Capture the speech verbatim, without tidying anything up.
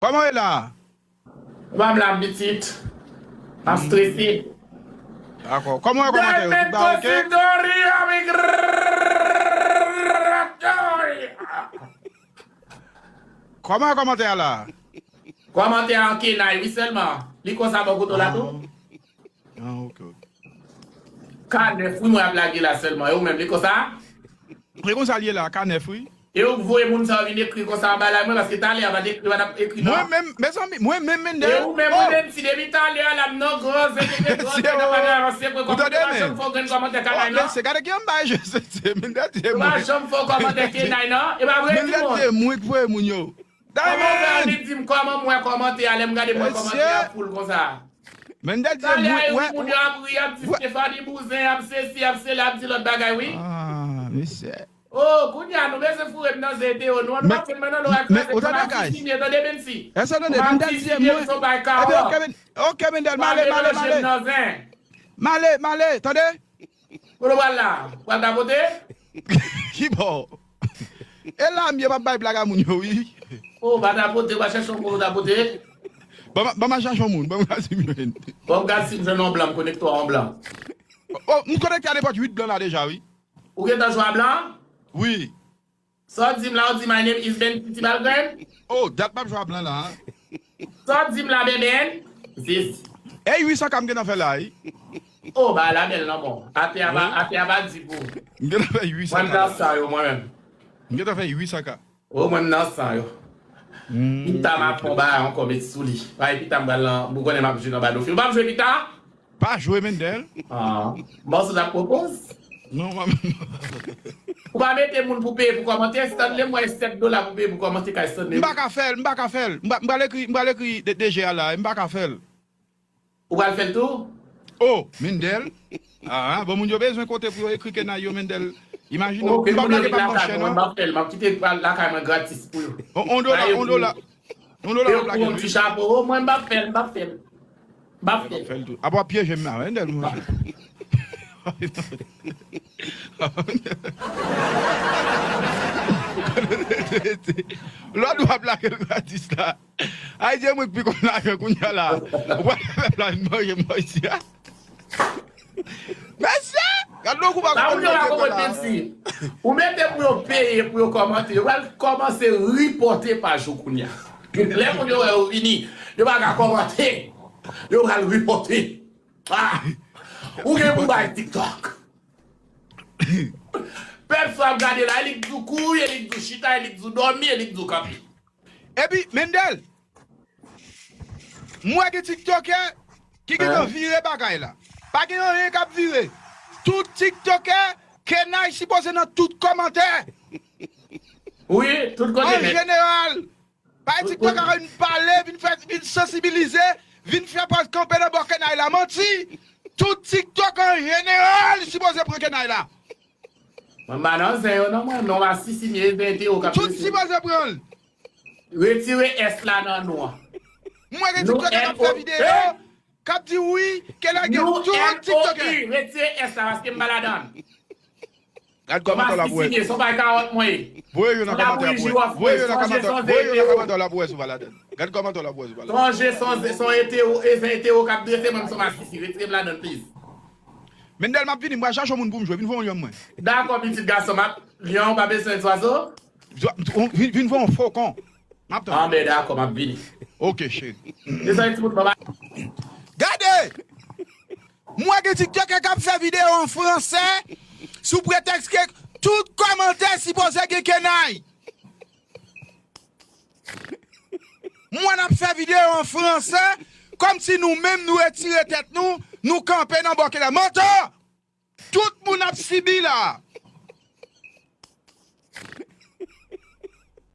Kòman w ye la? Ou pa blan pitit. M ap strese. Dakò. Kòman w wè kòmantè yo? Tout bagay oke? Kòman w wè kòmantè a la? Kòmantè a kenay wi sèlman. Li konsa bò kote w la tou? Ah, ok, ok. Ka nèf wi mwen ap lage la sèlman. E ou menm, li konsa? E konsa l ye la, ka nèf wi. E ou k voye moun sa yo vin ekri konsa anba live mwen, paske talè a pa t ekri, pa t ap ekri non. Mwen menm, mezanmi, mwen menm Mendel. E ou menm, ou menm, si depi talè a la, m nan gran zen, mete gran zen nan bagay avanse, mwen kòmante, pa janm fè yon grenn kòmantè kanay non. Mesye, gade ki anba je se, se Mendel di mwen. Pa janm fè yon kòmantè kenay non. E pa vre, Mendel di mwen. Mwen k voye moun yo. Kòman w fè annik di m kòman m wè kòmantè a lè m gade m wè kòmantè a full konsa? Mendel di mwen wè. Moun yo ap ri, y ap di Stephanie bouzen, y ap sesi, y ap sela, y ap di lòt bagay wi. Ah, mesye. Oh, kounye a nou bezwen foure m nan zen Teo, nou an nou pa fè m nan lò a kraze kò m ap sisinye, tande Bensi. Èske w tande? Mendel di mwen. Epi oke, Mendel, m ale, m ale, m ale. M ale, m ale, tande? Kote w pral la? Pral tapote? Ki bò? E la m ye, m ap bay blag a moun yo wi. Oh, pa tapote, pa chèche yon moun ou tapote. Ban m al chache yon moun, ban m gad si m jwenn. Ban m gad si m jwenn yon blan, m konekte w a yon blan. Oh, m konekte a nenpòt uit blan la deja wi. Ou gentan jwe a blan? Wi. Sa w di m la, ou di my name is Ben Titi Balgrenn? Oh, dat m ap jwe a blan la. Sa w di m la, Beben? Zizi. E uit san ka m gentan fè la wi. Oh, bagay la bèl non bon. Atè a pa, atè a pa di pou. M gentan fè uit san ka. Mwen m nan san yo mwen menm. M gentan fè uit san ka. Oh, mwen m nan san yo. Pita m ap fè yon bagay ankò met sou li. Paske pita m pral nan, ou konnen m ap jwe nan Battlefield. Ou pa m jwe pita? Pa jwe Mendel. Ah, mòso sa pwopoz? Non, mwen menm. Ou pa mete moun pou peye pou kòmantè, Stanley m wè sèt dola pou peye pou kòmantè kay Stanley. M pa ka fè l, m pa ka fè l. M pral ekri, m pral ekri DG a la, m pa ka fè l. Ou pral fè l tou? Oh, Mendel. Ah, bon moun yo bezwen kote pou yo ekri kenay yo Mendel. Imajine w, m p ap lage pa m nan chèn an. M ap fè l, m ap kite lakay mwen gratis pou yo. On dola, on dola. On dola m ap lage l wi. Ti chapo, oh, mwen m p ap fè l, m p ap fè l. M p ap fè l. Fè l tou. Apa w ap pyeje m la, Mendel mwen. Lòd w ap lage l gratis la. Ayiti e mwen k pi konn lajan kounye a la. Ou pral fè pèp la vin manje m bò isi a. Mesye! Gad lòk ou pa konprann manje pèp la. Ou mete pou yo peye pou yo kòmante. Yo pral kòmanse ripòte paj ou kounye a. Lè moun yo wè yo vini, yo pa ka kòmante. Yo pral ripòte. Ah! Ou gen pou bay TikTok. Pèp sa ap gade la, e li k di w kouri, e li k di w chita, e li k di w dòmi, e li k di w kanpe. Epi, Mendel, m wè gen tiktokè ki gentan vire bagay la. Pa gen anyen k ap vire. Tout tiktokè, kenay sipoze nan tout kòmantè. Wi, tout kote nèt. An jeneral, bay tiktokè vin pale, vin fè, vin sansibilize, vin fè pòz kanpe nan bò kenay la. Manti! Tout tiktokè an jeneral sipoze pran kenay la. Mwen m pa nan zen yo non mwen, non m a sisinye zen Teo k ap rete. Tout sipoze pran l. Retire S la nan non an. M wè gen tiktokè k ap fè videyo k ap di wi, kenay gen tout tiktokè. Retire S la paske m pa ladan l. Gad kòman tò l ap wè. Voye yo nan kòmantè ap wè. Voye yo nan kòmantè, voye yo nan kòmantè w ap wè si w pa ladan l. Gad kòman tò l ap wè si w pa ladan l. Sonje se yon ete yo, e zen ete yo k ap drese mwen m se yon masisi. Retire m ladan l please. Mendel m ap vini, m pral chache yon moun pou m jwe. Vin voye yon lyon mwen. Dakò pitit gason m ap, lyon ou pa bezwen zwazo? Vin, vin voye yon fokon. M ap tann. Anben dakò, m ap vini. Ok cheri. Desann timoun baba. Gade! M wè gen tiktokè k ap fè videyo an fransè sou pretèks ke tout kòmantè sipoze gen kenay. M wè n ap fè videyo an fransè kòmsi nou menm nou retire tèt nou, nou kanpe nan bò kenay. Mantò! Tout moun ap sibi la.